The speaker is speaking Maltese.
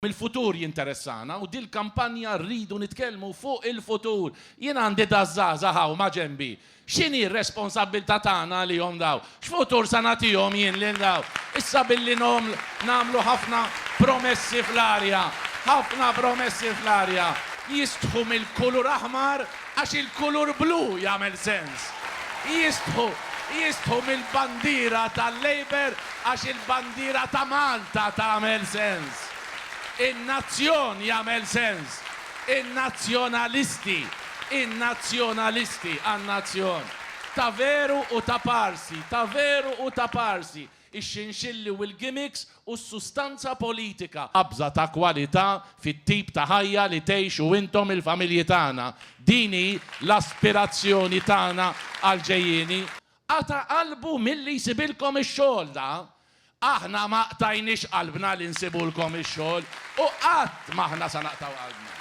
Il-futur jinteressana u dil-kampanja rridu nitkellmu fuq il-futur. Jien għandi daż-żgħażagħ hawn maġenbi. X'inhi r-responsabbiltà tagħna għalihom daw? X'futur sa nagħtihom jien lil daw? Issa billi nagħmlu ħafna promessi fl-arja, ħafna promessi fl-arja. Jistħu mill-kulur aħmar għax il-kulur blu jagħmel sens. Jistħu, jistħu mill-bandiera tal-Labour għax il-bandiera ta' Malta tagħmel sens. In-nazzjon jagħmel sens. In-nazzjonalisti, in-nazzjonalisti għan-nazzjon. Ta' veru u ta' parsi, ta' veru u ta' parsi. Ix-xinxilli u l-gimmicks u s-sustanza politika. Qabża ta' kwalità fit-tip ta' ħajja li tgħixu intom il-familji tagħna. Din hi l-aspirazzjoni tagħna għall-ġejjieni. Qata' qalbu milli jsibilkom ix-xogħol da. Aħna ma qtajniex qalbna li nsibulkom ix-xogħol u qatt m'aħna sa naqtgħu qalbna.